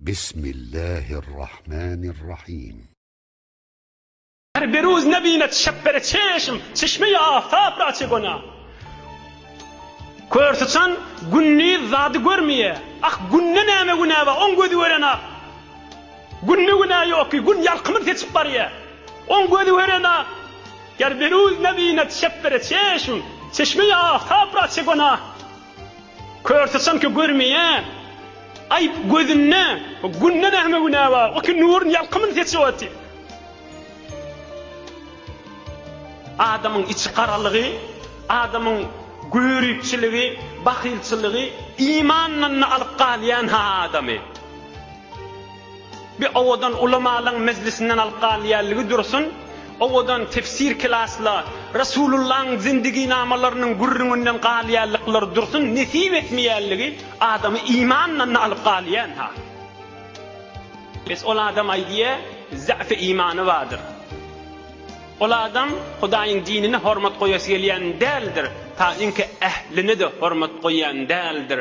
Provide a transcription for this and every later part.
Bismillahirrahmanirrahim. Her beruz nebinet şeppere çeşm, çeşme-i aftap ra çe gona. Kör syçan gündiz zady görmeýär. Ah, günde näme günä bar, oň gözi görenak. Günde günä ýok ki, gün ýalkymyny seçip barýar. Oň gözi görenak. Ger beruz nebinet şeppere çeşm, çeşme-i aftap ra çe gona. Kör syçan ki görmeýär. Aýp gözünde, günde näme günä bar, o ki nurun ýalkymyny seçip otyr. Adamyň içi garalygy, adamyň göripçiligi, bahylçylygy imandan-da alyp galýan-ha adamy. Bir owadan ulamalaň mejlisinden alyp galýanlygy dursun, owadan tefsir klasla, Resulullaň zindiginamalarynyň gürrüňinden galýanlyklary dursun, nesip etmeýänligi adamy imandan-da alyp galýan-ha. Bes ol adam aýdýa, zäfi imany bardyr. Ol adam Hudaýyň dinine hormat goýasy gelýän däldir, ta inki ähline-de hormat goýýan däldir.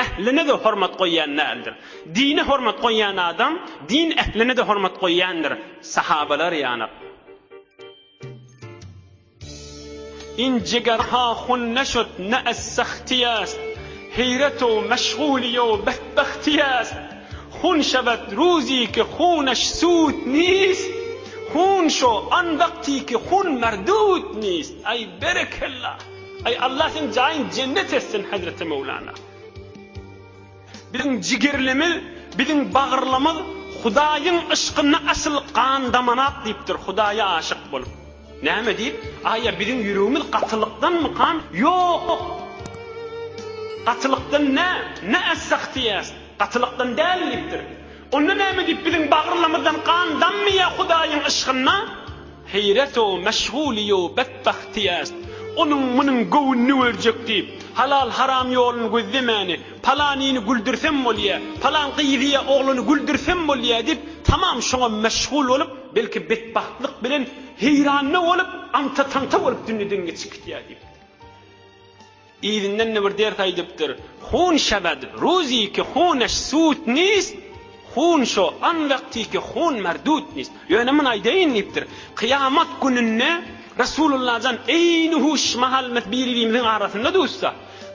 Ähline-de hormat goýýan däldir. Dine hormat goýýan adam din ähline-de hormat goýýandyr. Sahabalar ýanak. In jigerha hun neşud ne ez sehti est, Heýret u meşguliý u betbehti est. Hun şewed ruzi ki huneş sud nist, Hun şo an wagti ki hun merdud nist. Aý berekella! Aý Allah seň jaýyň jennet etsin Hezreti Möwlana. Biziň jigerlimiz, biziň bagyrlymyz Hudaýyň yşkynda asyl gan damanak diýipdir, Hudaýa aşyk bolup. Näme diýip? Aýa biziň ýüregimiz gatylykdanmykan? Ýok! Gatylykdan nä, nä es-sahtiýäs, gatylykdan däl diýipdir. Onda näme diýip biziň bagyrlarymyzdan gan dammaýar Hudaýyň yşkynda? Heýret-ow, meşguliýow, betbahtiýäst. Onuň-munuň göwnüni görjek diýip, halal-haram ýoluny gözlemäni, palanyny güldürsem bolýa, palan gyzy ýa oglany güldürsem bolýa diýip, tamam şoňa meşgul bolup, belki betbagtlyk bilen heýranda bolup, aňta-taňta bolup dünýeden geçip gitýär diýipdir. Yzyndan-da bir ders aýdypdyr, Hun şebed ruzi ki huneş sud nist, hun şo an wagty ki hun merdud nist. Ýöne muny aýdaýyn diýipdir, Kyýamat gününde Resulullah jan eýni huş mahal mes biri-birimiziň arasynda duşsa,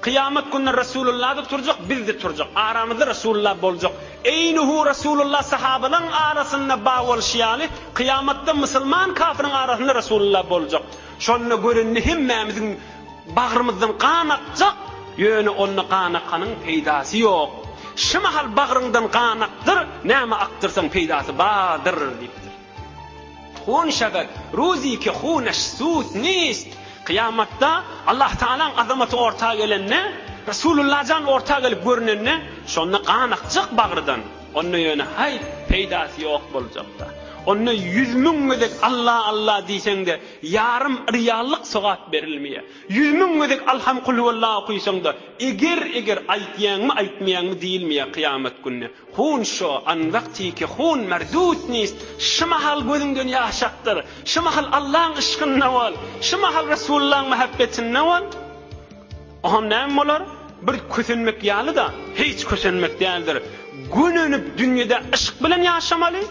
kyýamat gününde Resulullah-da turjak, biz-de turjak, aramyzda Resulullah boljak. Eýni hu Resulullah sahabalaň arasynda ba bolşy ýaly, kyýamatda musulman kafiriň arasynda Resulullah boljak. Şonda görende hemmämiziň Bagrymyzdan gan akjak, ýöne onda gan akanyň peýdasy ýok. Şu mahal bagryňdan gan akdyr, näme akdyrsaň peýdasy bardyr diýipdir. Hun şebed, ruzi ki huneş sud nist. Kyýamatda Allah Tagalaň azamaty orta gelende, Resulullah jan orta gelip görünende, şonda gan akjak bagrydan. Onda ýöne haý, peýdasy ýok boljakda. Onda 100.000 gezek Allah Allah diýseň-de, Ýarym ryýallyk sogap berilmeýär. 100.000 gezek Alham Kulhuwalla okysaň-da, eger-eger aýtýaňmy, aýtmaýaňmy diýilmeýär kyýamat gününe. Hun şo, an wagtiki hun merdut nist, şu mahal gözüňden ýaş akdyr, şu mahal Allaň yşkynda bol, şu mahal Resulullaň mähebbetinde bol. Oňam näme bolar? Bir kösenmek ýaly-da, hiç kösenmek däldir. Gönenip dünýede yşk bilen ýaşamaly.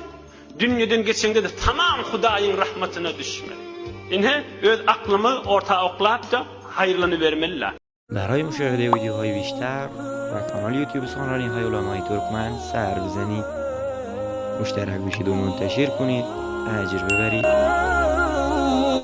Dünýeden geçeňde-de tamam Hudaýyň rahmatyna düşmeli. Ine, öz aklymyz orta oklap-da, haýyrlanybermeli-la. برای مشاهده ویدیوهای بیشتر و کانال یوتیوب سخنرانی های علمای ترکمن سر بزنید مشترک بشید و منتشر کنید اجر ببرید.